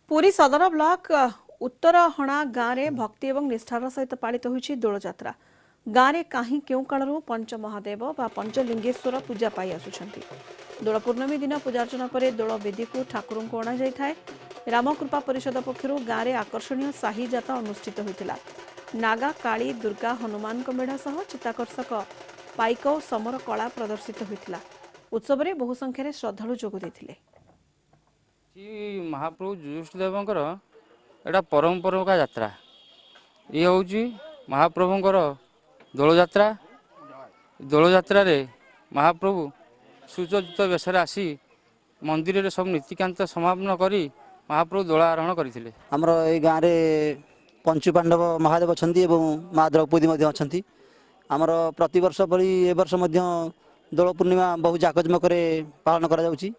ପୁରୀ ସଦର ବ୍ଲକ ଉତ୍ତରହଣା ଗାଁରେ ଭକ୍ତି ଏବଂ ନିଷ୍ଠାର ସହିତ ପାଳିତ ହୋଇଛି ଦୋଳଯାତ୍ରା। ଗାଁରେ କାହିଁ କେଉଁ କାଳରୁ ପଞ୍ଚ ମହାଦେବ ବା ପଞ୍ଚଲିଙ୍ଗେଶ୍ୱର ପୂଜା ପାଇ ଆସୁଛନ୍ତି। ଦୋଳ ପୂର୍ଣ୍ଣମୀ ଦିନ ପୂଜାର୍ଚ୍ଚନା ପରେ ଦୋଳ ବେଦୀକୁ ଠାକୁରଙ୍କୁ ଅଣାଯାଇଥାଏ। ରାମକୃପା ପରିଷଦ ପକ୍ଷରୁ ଗାଁରେ ଆକର୍ଷଣୀୟ ସାହି ଯାତ ଅନୁଷ୍ଠିତ ହୋଇଥିଲା। ନାଗା, କାଳୀ, ଦୁର୍ଗା, ହନୁମାନଙ୍କ ମେଢ଼ ସହ ଚିତ୍ତାକର୍ଷକ ପାଇକ ଓ ସମର କଳା ପ୍ରଦର୍ଶିତ ହୋଇଥିଲା। ଉତ୍ସବରେ ବହୁ ସଂଖ୍ୟାରେ ଶ୍ରଦ୍ଧାଳୁ ଯୋଗ ଦେଇଥିଲେ। ମହାପ୍ରଭୁ ଯୁଧିଷ୍ଠିର ଦେବଙ୍କର ଏଇଟା ପରମ୍ପରା ଯାତ୍ରା। ଇଏ ହେଉଛି ମହାପ୍ରଭୁଙ୍କର ଦୋଳଯାତ୍ରା। ଦୋଳଯାତ୍ରାରେ ମହାପ୍ରଭୁ ସୁସଜ୍ଜିତ ବେଶରେ ଆସି ମନ୍ଦିରରେ ସବୁ ନୀତିକାନ୍ତ ସମାପନ କରି ମହାପ୍ରଭୁ ଦୋଳ ଆରୋହଣ କରିଥିଲେ। ଆମର ଏଇ ଗାଁରେ ପଞ୍ଚୁ ପାଣ୍ଡବ ମହାଦେବ ଅଛନ୍ତି ଏବଂ ମା ଦ୍ରୌପଦୀ ମଧ୍ୟ ଅଛନ୍ତି। ଆମର ପ୍ରତିବର୍ଷ ଭଳି ଏ ବର୍ଷ ମଧ୍ୟ ଦୋଳ ପୂର୍ଣ୍ଣିମା ବହୁ ଜାକଜମକରେ ପାଳନ କରାଯାଉଛି।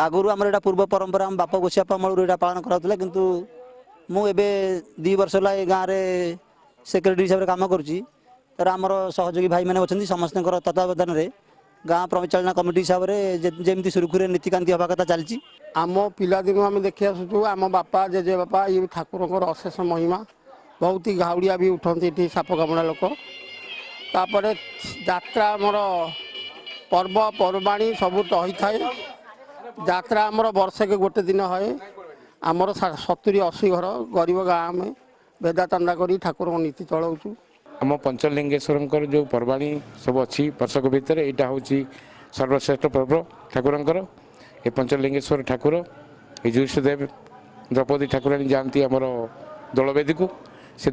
ଆଗରୁ ଆମର ଏଇଟା ପୂର୍ବ ପରମ୍ପରା, ଆମ ବାପ ଗୋସିଆପା ଅମଳରୁ ଏଇଟା ପାଳନ କରାଯାଉଥିଲା। କିନ୍ତୁ ମୁଁ ଏବେ 2 ବର୍ଷ ହେଲା ଏ ଗାଁରେ ସେକ୍ରେଟାରୀ ହିସାବରେ କାମ କରୁଛି। ତାର ଆମର ସହଯୋଗୀ ଭାଇମାନେ ଅଛନ୍ତି, ସମସ୍ତଙ୍କର ତତ୍ତ୍ୱାବଧାନରେ ଗାଁ ପରିଚାଳନା କମିଟି ହିସାବରେ ଯେମିତି ସୁରୁଖୁରୁରେ ନୀତିକାନ୍ତି ହେବା କଥା ଚାଲିଛି। ଆମ ପିଲାଦିନୁ ଆମେ ଦେଖି ଆସୁଛୁ, ଆମ ବାପା, ଜେଜେବାପା। ଇଏ ଠାକୁରଙ୍କର ଅଶେଷ ମହିମା। ବହୁତ ଘାଉଡ଼ିଆ ବି ଉଠନ୍ତି ଏଠି, ସାପ କାମୁଡ଼ା ଲୋକ। ତାପରେ ଯାତ୍ରା ଆମର ପର୍ବପର୍ବାଣୀ ସବୁ ରହିଥାଏ। ଯାତ୍ରା ଆମର ବର୍ଷକେ ଗୋଟେ ଦିନ ହୁଏ। ଆମର 70-80 ଘର ଗରିବ ଗାଁ, ଆମେ ଭେଦା ଚାନ୍ଦା କରି ଠାକୁରଙ୍କ ନୀତି ଚଳାଉଛୁ। ଆମ ପଞ୍ଚଲିଙ୍ଗେଶ୍ୱରଙ୍କର ଯେଉଁ ପର୍ବାଣୀ ସବୁ ଅଛି ବର୍ଷକ ଭିତରେ, ଏଇଟା ହେଉଛି ସର୍ବଶ୍ରେଷ୍ଠ ପର୍ବ ଠାକୁରଙ୍କର। ଏ ପଞ୍ଚଲିଙ୍ଗେଶ୍ୱର ଠାକୁର, ଏ ଯୁଧିଷ୍ଠିର ଦେବ, ଦ୍ରୌପଦୀ ଠାକୁରାଣୀ ଯାଆନ୍ତି ଆମର ଦୋଳବେଦୀକୁ ସେ।